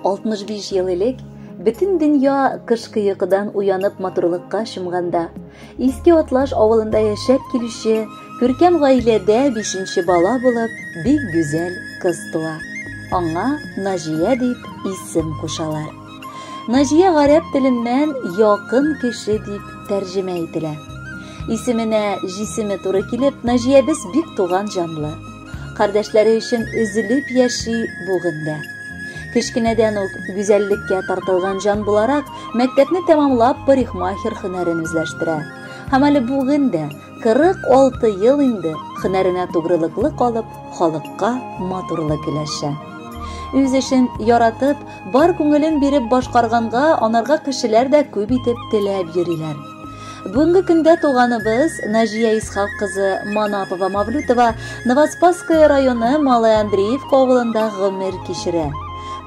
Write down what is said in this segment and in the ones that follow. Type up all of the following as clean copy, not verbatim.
65 ел элек бөтен дөнья кышкы йокыдан уянып матурлыкка чумганда, Иске Атлаш авылында яшәп килүче күркәм гаиләдә бишенче бала булып бик гүзәл кыз туа. Аңа Наҗия дип исем кушалар. Наҗия гарәп теленнән якын кеше дип тәрҗемә ителә. Исеменә җисеме туры килеп, Наҗиябез бик туган җанлы. Кардәшләре өчен өзелеп яши бүген дә. Кечкенәдән үк гүзәллеккә тартылган җан буларак, мәктәпне тәмамлап парикмахер һөнәрен үзләштерә. Һәм әле бүген дә 46 ел инде һөнәренә тугрылыклы калып, халыкка матурлык өләшә. Үз эшен яратып, бар күңелен биреп башкарганга анарга кешеләр дә күп итеп теләп йөриләр. Бүгенге көндә туганыбыз Наҗия Исхак кызы Манапова Мавлютова Новоспасское районы Малый Андреевка авылында гомер кичерә.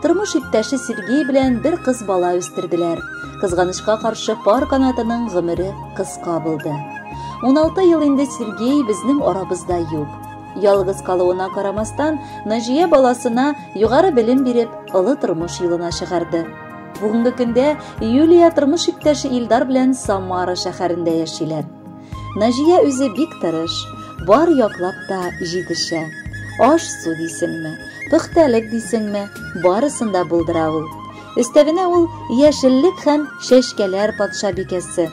Тормыш иптәше Сергей белән бер кыз бала үстерделәр. Кызганычка каршы пар канатының гомере кыска булды. 16 ел инде Сергей безнең арабызда юк. Ялгыз калуына карамастан, Наҗия баласына югары белем биреп, олы тормыш юлына чыгарды. Бүгенге көндә Юлия тормыш иптәше Илдар белән Самара шәһәрендә яшиләр. Наҗия үзе бик тырыш, бар яклап та җитешә. Аш-су дисеңме, пөхтәлек дисеңме, барысын да булдыра ул. Өстәвенә ул яшеллек һәм чәчкәләр патшабикәсе.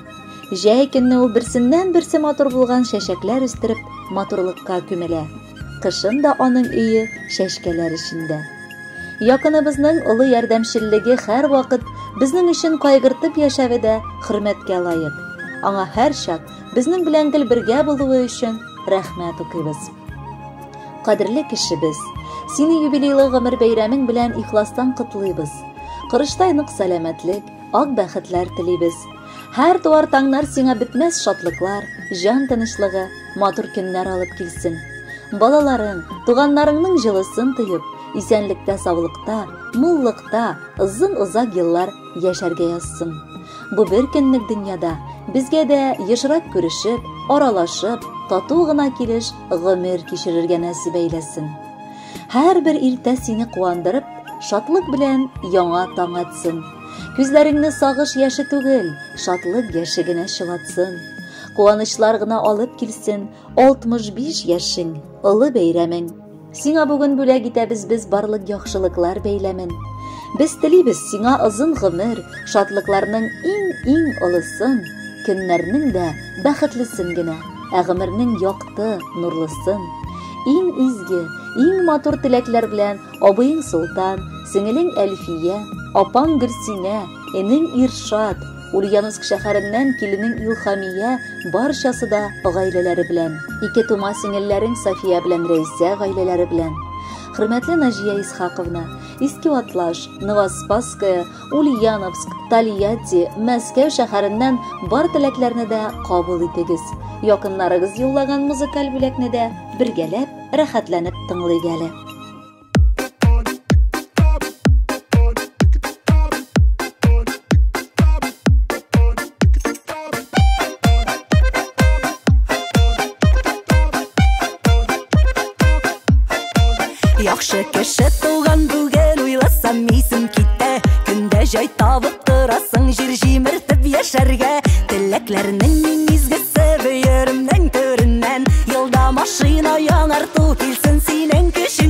Җәй көнне ул берсеннән-берсе матур булган чәчәкләр үстереп, матурлыкка күмелә. Кышын да аның өе чәчкәләр эчендә. Якыныбызның олы ярдәмчеллеге һәрвакыт безнең өчен кайгыртып яшәве дә хөрмәткә лаек. Аңа һәрчак безнең белән гел бергә булуы өчен рәхмәт укыйбыз. Кадерле кешебез, сине юбилейлы гомер бәйрәмең белән ихластан котлыйбыз. Корычтай нык сәламәтлек, ак бәхетләр телибез. Һәр туар таңнар сиңа бетмәс шатлыклар, җан тынычлыгы, матур көннәр алып килсен. Балаларың, туганнарыңның җылысын тоеп, исәнлектә, саулыкта, муллыкта озын-озак еллар яшәргә язсын. Бу бер көнлек дөньяда безгә дә ешрак күрешеп, аралашып, тату гына килеш гомер кичерергә нәсиб әйләсен. Һәрбер иртә сине куандырып, шатлык белән яңа таң атсын. Күзләреңне сагыш яше түгел, шатлык яше генә чылатсын. Куанычлар гына алып килсен 65 яшең, олы бәйрәмең. Сиңа бүген бүләк итәбез без барлык яхшылыклар бәйләмен. Без телибез сиңа озын гомер, шатлыкларның иң-иң олысын, көннәрнең дә бәхетлесен генә, ә гомернең якты, нурлысын. Иң изге, иң матур теләкләр белән абыең Солтан, сеңелең Әлфия, апаң Гөлсинә, энең Иршат, Ульяновск шәһәреннән киленең Илһамия, барчасы да гаиләләре белән. Ике тума сеңелләрең София белән Рәйсә гаиләләре белән. Хөрмәтле Наҗия Исхаковна, Иске Атлаш, Новоспасская, Ульяновск, Тольятти, Мәскәү шәһәреннән бар теләкләрне дә кабул итегез. Якыннарыгыз юллаган музыкаль бүләкне дә бергәләп, рәхәтләнеп тыңлыйк әле. Яхшы кеше туган бүген уйласам исем китә. Көндә җай табып торасың җир җимертеп яшәргә. Теләкләрнең иң изгесе бөеремнең түреннән. Елда машина яңарту килсен синең көчең.